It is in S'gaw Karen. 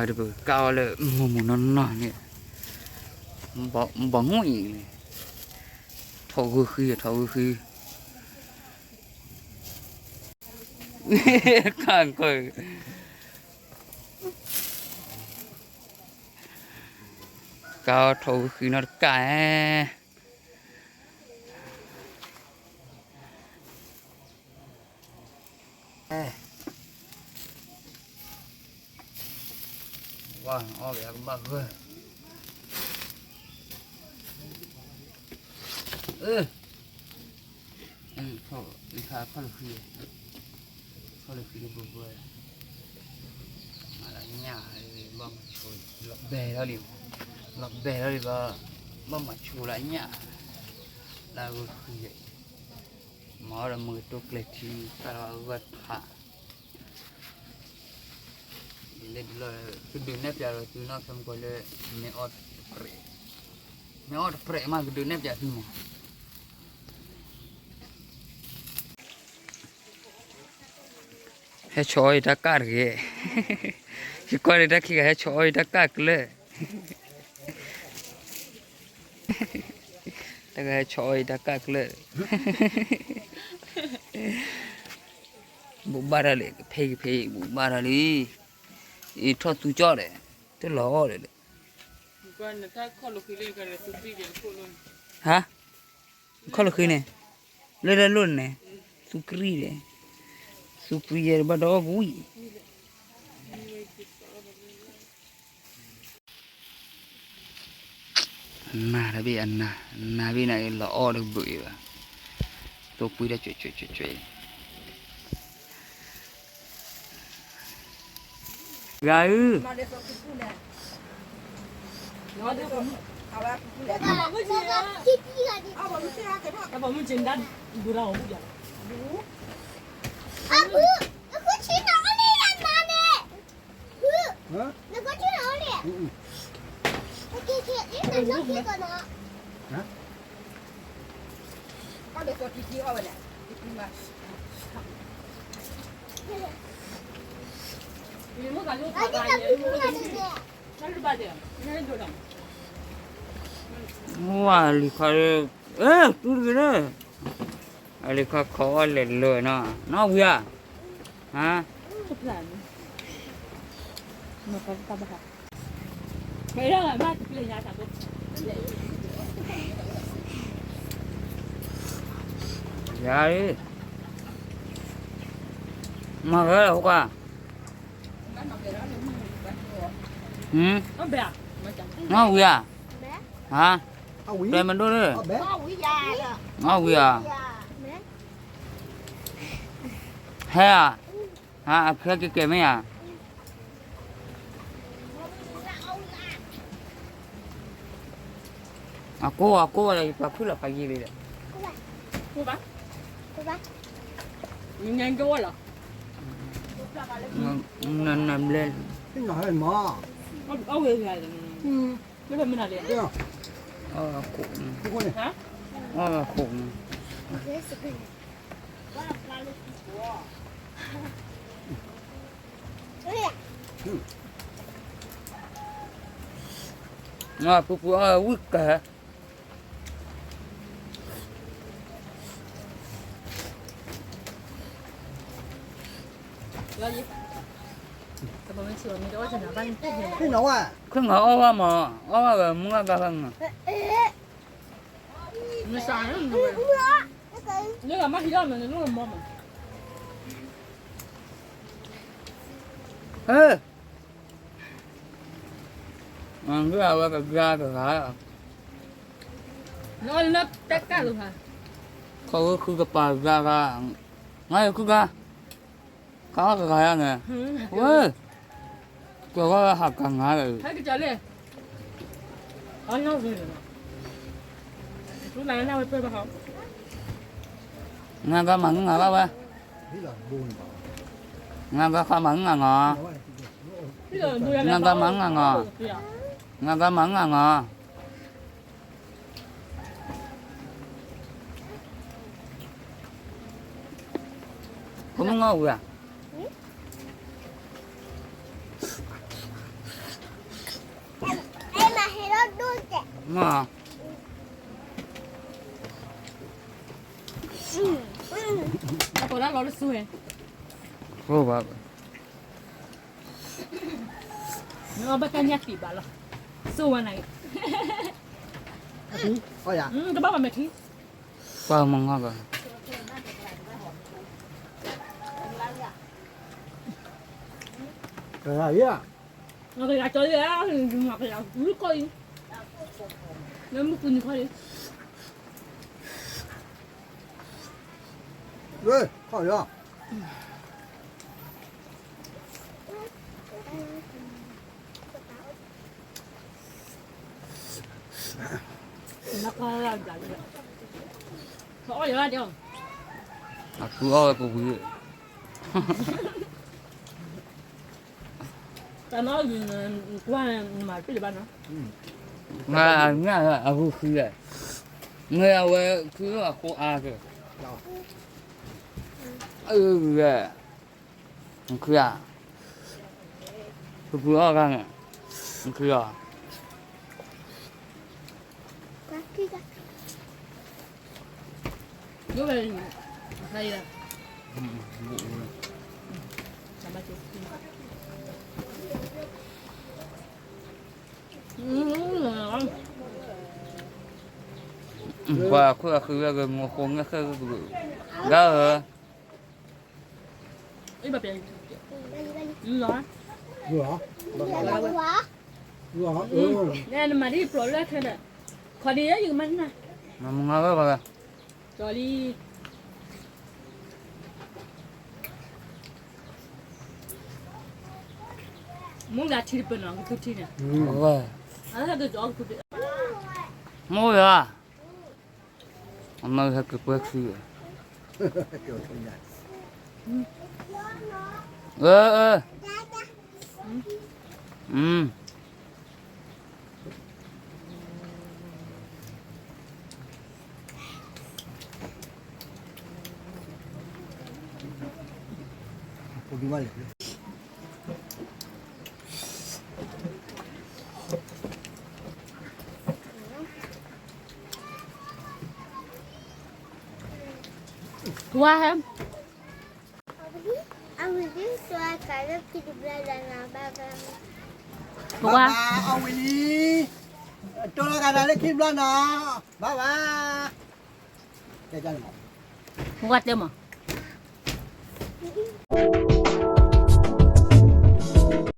တပကကၢ်အီၤလၢမုာ်မုာ်နီၢ်နီၢ်န့ၣ်, ဘီမုၢ်အံၤန့ၣ်, ထိၣ်ဂုာ်ဃံ ထိၣ်ဂုာ်ဃံ, ကၢ်ကီၢ်, ကၢ်အီၤထိၣ်ဂုာ်ဃံနီတကၢ်ဧါ. ဝါအီၣ်က့ၤအကဘၣ်ဂၢၢ်, အၢ, ခီၣ်လၢဃံ, ခီၣ်လၢဃံတဘိဘိ, မၤလၢညၣ်, ဘၣ်မၤဆိ, လီၤဘဲလီၤလံ, လီၤဘဲလီၤလံဘၣ်, ဘၣ်မၤဆိလၢအညၣ်, လၢအဂီၢ်ဃံ, မၤအီၣ်ဒီးမုၢ်ကတိၤကျဲၤထံ ကၢ်လီၤအဂၢၢ်ဖး ဒ်လဲၣ်ဒ်လဲၣ်, ကဒုးနဲၣ်ပၠးဒီးသုနီၢ်ခဲမုၢ်ကီၢ်လၢ မ့ၢ်အီၣ်တပြဲး, မ့ၢ်အီၣ်တပြဲးမး ကဒုးနဲၣ်ပၠးသုမး. ဟဲဆီၣ်အီၣ်ယတၢ်ကၢ်တဂ့ၤ, ယကွၢ်ဒီးတၢ်ခံဂၤဟဲဆီၣ်အီၣ်ယတၢ်ကၢ်ကျၢၢ်, တၢ်ဂၤဟဲဆီၣ်အီၣ်ယတၢ်ကၢ်ကျၢၢ်, ဘူးဘၣ်တၢ်လံ ကဖဲကဖဲ ဘူးဘၣ်တၢ်လံ, အံၤထီၣ်သူကၠီၣ်ဒီး တလီၤအီၣ်ဒီး, ဟါ, ခီၣ်လၢဃံန့ၣ်, လၢလၢလိၣ်န့ၣ်, သူကရံၣ်န့ၣ်, သူကရံၣ်ယဲတဘၣ်ဒီးအီၣ်ကဝံၣ် နၤတဘ့ၣ်အနၤ, နၤဘ့ၣ်နၤလီၤအီၣ်တဘုးအံၤဘၣ်, သိပှံတၢ်ကွဲးကွဲးကွဲးကွဲး, ဂၤဧၢ, ဝါလံခီ, အဲ တူၢ်တဂ့ၤလၢ, အလံခီခိးအီၣ်လဲၤလၢနီၤ, နီၢ်ဝံၤဧါ, ဟါ ယၤ, မၤဂၤလၢဟိခွါ, နီၢ်ဝံၤဧါ, ဟါ, တဲမဒိၣ်လၢ, နီၢ်ဝံၤဧါ, ဟဲဧါ, ဟါ အဖဲကဲကဲမ့ၢ်ဧါ အကိၢ်အကိၢ်ဒီး ယပာ်ဖုၣ်လီၤဖးယံာ်လံဒီး, နနဘျဲ, အဝဲ, အခိၣ်, အခိၣ်န့ၣ်, ပူၤပူၤအီၣ်ဝံၣ်ကဟဲ ဖဲနဝဲ, ခဲနုာ်အီၣ်ဘၣ်မး, အီၣ်ဘၣ်ဝဲမုၢ်ဂၤဂၤဖဲနုာ်, မ့ၢ်စးန့ၣ်, လၢဂၤမ့ၢ်ဟံးထီၣ်မးန့ၣ် နအိၣ်မးမး, ဟဲ မ့ၢ်အဝဲကဂၤတဂၤ, နအီၣ်လၢတၢ်ကၢ်လီၤ, ခီဝဲခုကပၤဂၤဂၤ, နအီၣ်ခုဂၤ, ခါအီၣ်တဂၤယါန့ၣ်, ဝဲ, ကီၤဂီၢ်ဟးကၤငါဒီး, နဂၤမၤငါဘၣ်ဝဲ, နဂၤခီမၤငါနီၤ, နဂၤမၤငါနီၤ, နဂၤမၤငါနီၤ. ဖိမုၣ်ငါဝံၤဧါ, မ့ၢ် အပိာ်လၢလီၤတစူၢ်ဝဲ, အိၣ်ဘၣ်, နအီၣ်ဘၣ်တၢ်ညၣ်တံာ်ဘၣ်လီၤ, စိဝဲနၤ, တဘၣ်မၤမဲာ်ထံ, ပှၤမၤငါဘၣ်, ကယၤ, ကယၤကီၢ်အံၤ, လၢမုၢ်ပူၤနံၤခီလံ, ခီၣ်ယီၤ အီၣ်ယၤဒ်အီၤ, အီၣ်ဝဲပဝံၤ, တၢ်မၤအီၣ်ယၤ, ကွၢ်နမၤတပ့ၢ်လၢၤဘၣ်နီၤ, နအဂုာ်ဃံလဲၣ်, မ့ၢ်အဝဲခုအဃိအါက့ၤ, အဂုာ်, နခုဧါ, ဖုဖုအီၣ်ဂၤန့ၣ်, နခုအီၤ ပှၤခိၣ်အဃုဝဲဂ့ၤမူခိၣ်ငဲၢ်ဃဲၢ်ဂ့ၤ, ဒၣ်ဧၢ, နမၤဒ်ပျီလၢခဲဒီး, ခီဒ်ယကမၤနၢ်, မၤမုၢ်ငါဝဲပှၤ, ကၠီလံ, မုၢ်လၢထံတပၢၢ်နီၤ ကသူထံန့ၣ်, မိၢ်ယၤ, အမၢဟဲကပှဲၤခံ, အၢ, ဝါဟဲ, အဝံၤဒ် တိၢ်လီၤကဒါလၢခံတဘျီနီၤ, ဘၣ်ဘၣ်, အဝံၤလံ, တိၢ်လီၤကဒါလၢခံတဘျီနီၤ, ဘၣ်ဘၣ်, ဝါတဲမး